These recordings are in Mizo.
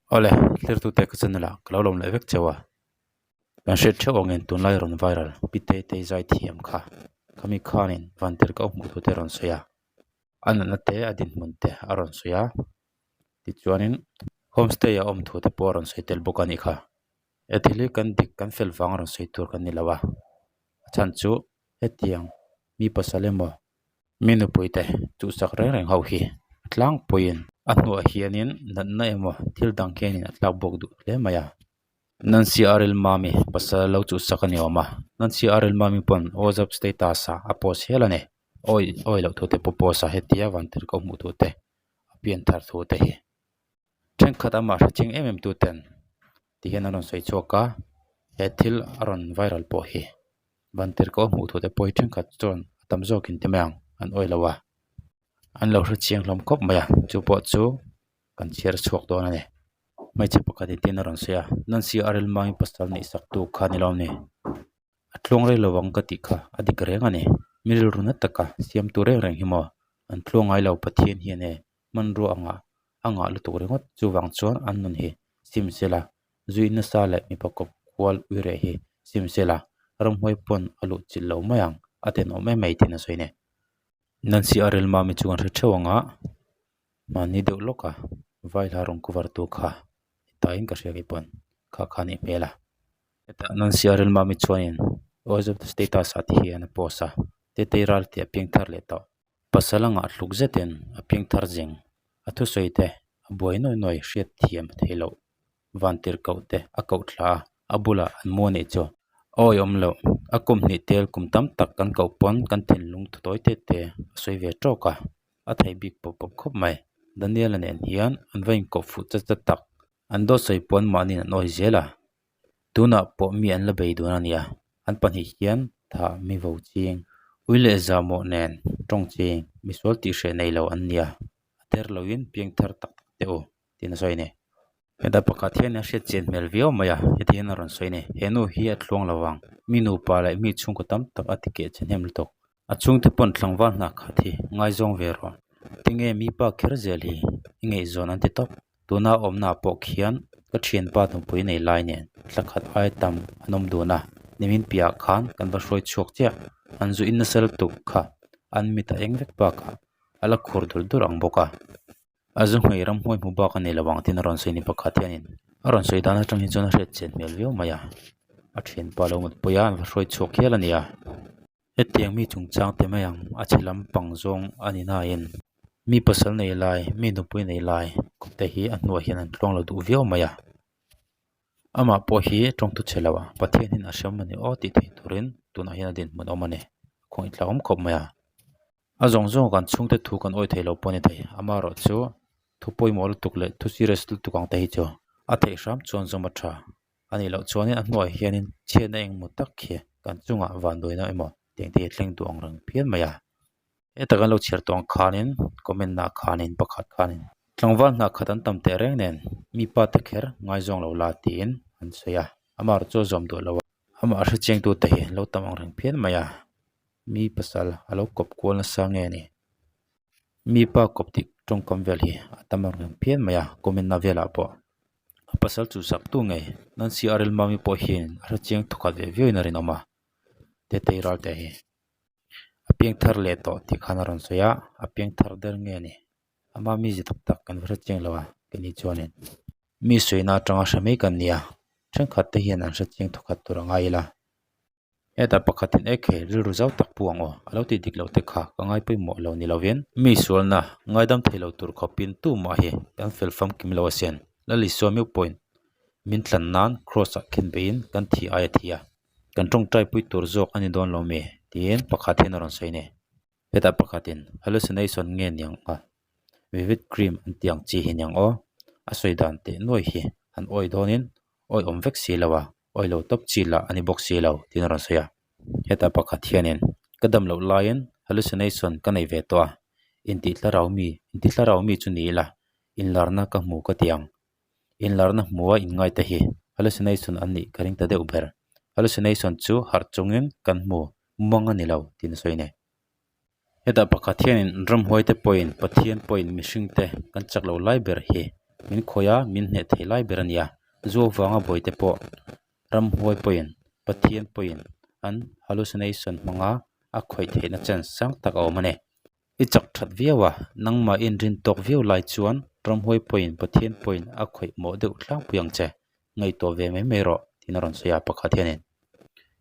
Awle, thlir tute ka channel ah ka lo lawm leh vek cheu a. Kan hriat theuh angin tunlai rawn viral Pi Tetei zai thiam kha khami khanin Vantirhkoh hmuh thu te a rawn sawi a, a natna te a dinhmun te a rawn sawi a, tichuanin homestay a awm thu te pawh a rawn sawi tel bawk a nih kha. He thil hi kan dik kan fel vang a rawn sawi tur kan ni lo a, a chhan chu hetiang mi pasal emaw Mi nupui te chuhsak reng reng ho hi a tlangpuiin a hnuah hianin natna emaw thil dang khianin a tlak bawk duh hle mai a. Nancy Aril Mami pasal lo chuhsak a ni awm a, Nancy Aril Mami pawn WhatsApp status ah a post hial a ni. Awi awi loh thu te pawh post a hetia vantirhkoh hmuh thu te a pian thar thu te hi. Thenkhat amah hre ching em em tu ten ti hian an rawn sawi chhuak a, he thil a rawn viral pawh hi. Vantirhkoh hmuh thu te pawh hi thenkhat chuan a tam zawkin ti mai ang an awih lo a, an lo hre chiang hlawm khawp mai a, chu pawh chu kan chhiar chhuak dawn a ni. Hmeichhe pakhat in tin a rawn sawi a, Nancy Arelmain pasal neih sak tu kha ni lo ni, a tluang rei lo ang ka tih kha a dik reng a ni, mi rilru na taka siamtu reng reng hi maw an tluang ngai lo Pathian hian e hmanrua angah a ngah lutuk ringawt chuvang chuan an nun hi sim sela zui nasa leh mipa kawp kual ui reh hi sim sela ramhuai pawn a luh chilh lo mai ang a tenawm em mai tiin a sawi a ni. Nancy a rel mami chu kan hre theuh ang a, mahni deuh lawk a vaihla rawn cover tu kha tain ka hria kei pawn kha kha a nih hmel a. Hetah Nancy a rel mami chuanin WhatsApp status ah te hian a post a, Tetei ral tih a piang thar leh tawh. Pasal a ngah hluk zetin a piang thar zing a thusawi te a buai nawi nawi hriat thiam theih loh vantirhkoh te a koh thla a, a bulah an mu anih chu. Awi awm loh, a kum hnih tel kum tam tak kan koh pawn kan thinlung thu tawi te te a sawi ve tawk a, a thei bik pawp pawp khawp mai. Daniel-a nen hian an va inkoh fuh chat chat tak, an dawt sawi pawn mahniin an awi zel a, tunah pawh mi an la bei dun a nia, an pahnih hian thah mi vo ching, ui leh zahmawh nen tawng ching, misual tihhreh nei lo an nia, a ter loin piang thar tak tak teh u. Tiin a sawi a ni. Heta pakhat hian a hriat chian hmel viau mai a, heti hian a rawn sawi a ni. He nu hi a thluang lo vang, mi nupa leh mi chhungkaw tam tak a ti keh che hnem lutuk. A chhungte pawn tlangval hna khat hi ngaizawng ve rawh. Tinge mipa kher zel hi i ngaihzawn an ti tawp. Tuna awmna ah pawh khian ka thianpa nupui nei lai nen thla khat ai tam an awm dun a, nimin piahah khan kan va hruai chhuak chiah. An zu in nasa lutuk kha an mit a eng vek bakah a la khur dur dur ang bawk a. A zu hmei ramhuai hmu bak a ni lo ang tin a rawn sawi ni pakhat hianin a rawn sawi dan atang hi chuan a hriat chian hmel viau mai a, a thianpa lo mutpui a an va hruai chhuak hial a ni a. Hetiang mi chungchang te mai ang a chhe lampang zawng a ni nain mi pasal nei lai mi nupui nei lai kawp te hi a hnuah hian an tluang lo duh viau mai a, amah pawh hi tawngtu chhe lo a Pathian hian a hrem a ni aw tih theih turin tunah hian a dinhmun a awm a ni khawngaih thlak awm khawp mai a. A zawng zawng kan chhungte thu kan awi thei lo pawh a ni thei, amaherawh chu thu pawimawh lutuk leh thu serious lutuk ang te hi chu a theih hram chuan zawm a tha a nih loh chuanin a hnuaiah hianin chhiatna engemaw tak hi kan chungah vanduaina emaw tih ang te hi a thleng duh ang reng phian mai a. Heta kan lo chhiar tawh ang khanin comment ah khanin pakhat khanin tlangval hna khat an tam teh reng nen mi pa te kher ngaizawng lo la tiin an sawi a, amaherawh chu a zawm duh lo a, amah hrechiang tute hi an lo tam ang reng phian mai a. Mi pasal a lo kawp kual nasa nge ni? Mi pa kawp tih tawngkam vel hi a tam ang reng phian mai a, comment na velah pawh. A pasal chu sak tu nge? Nancy Arel Mami pawh hian a hrechiang thawkhat ve viau in a rinawm a, Tetei Ralte hi. A piang thar leh tawh tih khan a rawn sawi a, a piang thar der nge ni? Ama mize tak tak kan va hrechiang lo a, keini chuanin. Mi sawina atanga hre mai kan nia, thenkhat te hian an hrechiang thawkhat tur a ngai ila. Hetah pakhatin ek hei rilru zau tak pu ang aw, a lo tih dik loh te kha ka ngai pawimawh lo ni lovin mi sualna ngaidam thei lo tur khawpin tumah hi kan fel famkim lo asin. Lal Isua meuh pawhin min tlan nan cross ah khen beihin kan thi ai a thi a, kan tawngtai pui tur zawk a ni dawn lo mi? tiin pakhat hian a rawn sawi a ni. Hetah pakhatin hallucination nge niang a, vivid cream an tih ang chi hi niang aw, a sawi dan teh nuai hi han awi dawnin awi awm vek si lo a. Awi lo tawp chi lah a ni bawk si lo tiin a rawn sawi a. Hetah pakhat hianin ka dam loh laiin hallucination ka nei ve tawh a, intihthlarau mi intihthlarau mi chu ni ila inlarna ka hmu ka ti ang. Inlarna hmua inngai te hi hallucination an nih ka ring ta deuh ber. Hallucination chu harh chungin kan hmu mumang a ni lo tiin a sawi a ni. Hetah pakhat hianin ramhuai te pawhin Pathian pawhin mihring te kan chak lo lai ber hi Min khawih a, min hneh thei lai ber a nia. Zu avanga buaite pawh ramhuai pawhin, Pathian pawhin an hallucination hmanga a khawih theihna chance sang tak a awm a ni. I chak that viau a, nangmah inrin tawk viau lai chuan ramhuai pawhin Pathian pawhin a khawih mawh deuh tlangpui ang che. Ngaihtuah ve mai mai rawh, tiin a rawn sawi a pakhat hianin.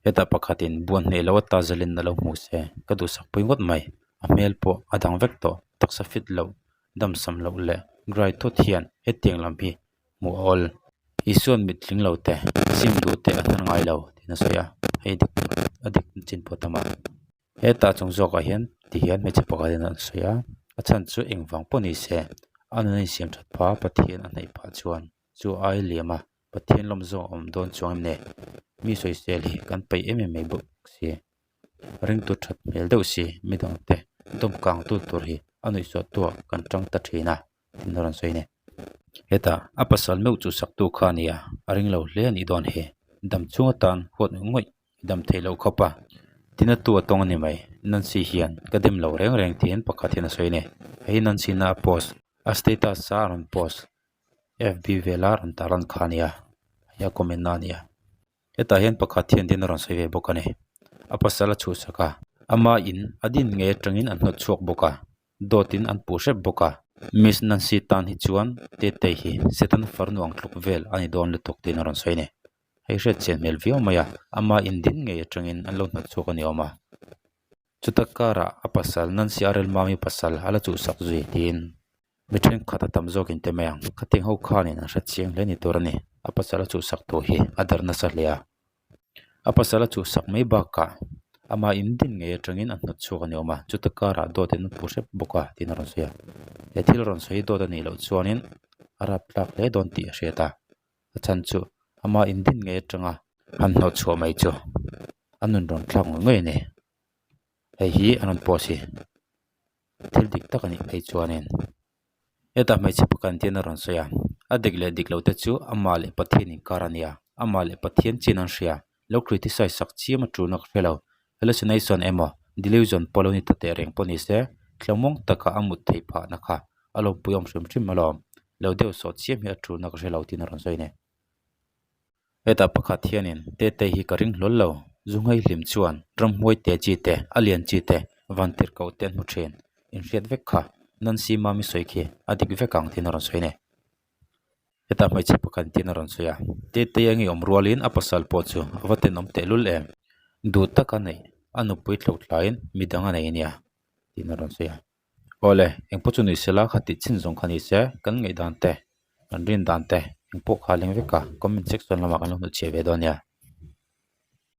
Hetah pakhatin buan hneh loh ata zalin a lo hmu se, ka duhsak pui ngawt mai. A hmel pawh a dang vek tawh, taksa fit loh, damsam loh leh dry thawt hian hetiang lam hi hmuh a awl. Isuan mit tling lo te, sim duh te a hnar ngai lo, tiin a sawi a, hei dik a dik chin pawh tam a. Hetah chung zawkah hian ti hian hmeichhe pakhat in an sawi a, a chhan chu engvang pawh ni se a nun a insiam that phah a, Pathian a hnaih phah chuan chu ai liam a, Pathian lawm zawng a awm dawn chuang em ni? Mi sawisel hi kan peih em em mai bawk si, ringtu that hmel deuh si midang te dawm kang tu tur hi a nuihsawh tu ah kan tang ta thin a tin a rawn sawi a ni. Hetah a pasal meuh chu sak tu kha a ni a, a ring lo hle a nih dawn hi, dam chhung atan huat ngawih ngawih dam theih loh khawp a, tina tu a tawng a ni mai, Nancy hian ka dem lo reng reng tiin pakhat hian a sawi a ni, hei Nancy na a post, a status a rawn post, FB vela rawn tar lan kha a nia, hei a comment na a nia, hetah hian pakhat hian tin a rawn sawi ve bawk a ni, a pasal a chhuhsak a, ama in a din ngei atangin an hnawt chhuak bawk a. Dawtin an puh hrep bawk a, Miss Nancy tan hi chuan Tetei hi Satan farnu ang tluk vel a ni dawn lutuk tiin a rawn sawi a ni. Hei hriat chian hmel viau mai a, ama indin ngei atangin an lo hnawt chhuak a ni awm a. Chuta karah a pasal Nancy Arelmami pasal a la chuhsak zui tiin mi thenkhat a tam zawkin te mai ang. Khatiang ho khanin an hre chiang hle ni tur a ni. A pasal a chuhsak thu hi a darh nasa hle a. A pasal a chuhsak mai bakah amah in din ngei atangin a hnawt chhuak a ni awm a, chuta karah dawt in a pu hrep bawk a tiin a rawn sawi a. He thil rawn sawi hi dawt a nih loh chuanin a rap tlak hle dawn tih a hriat a, a chhan chu amah in din ngei atanga han hnawt chhuah mai chu a nun rawn thlak ngawih ngawih a ni. Hei hi a rawn post hi thil dik tak a nih phei chuanin. Hetah hmeichhe pakhat hian a rawn sawi a, a dik leh dik lo te chu amah leh Pathian inkar a nia, amah leh Pathian chian an hria, lo criticize sak chiam a tulna ka hre lo, hallucination emaw delusion pawh lo ni ta teh reng pawh ni se, tlawmawng taka a mut theih phahna kha a lo puiawm hrim hrim alawm, lo deuh sawh chiam hi a tulna ka hre lo tiin a rawn sawi a ni. Hetah pakhat hianin Tetei hi ka ring hlawl lo, zu ngaihlim chuan ramhuai te chi te, a lian chi te, vantir koh te an hmu thin. Inhriat vek kha, Nancy Mami sawi khi a dik vek ang tiin a rawn sawi a ni. Hetah hmeichhe pakhat tiin a rawn sawi a, Tetei a ngeiawm rualin a pasal pawh chu a va tenawm tehlul em? Duh taka neih, a nupui thlauh thlaiin midang a nei ania tiin a rawn sawi a. Awle, engpawh chu ni sela kha tih chin zawng kha ni se, kan ngaih dan te, kan rin dan te engpawh kha a leng vek a, comment section lamah kan lo hnuchhiah ve dawn nia.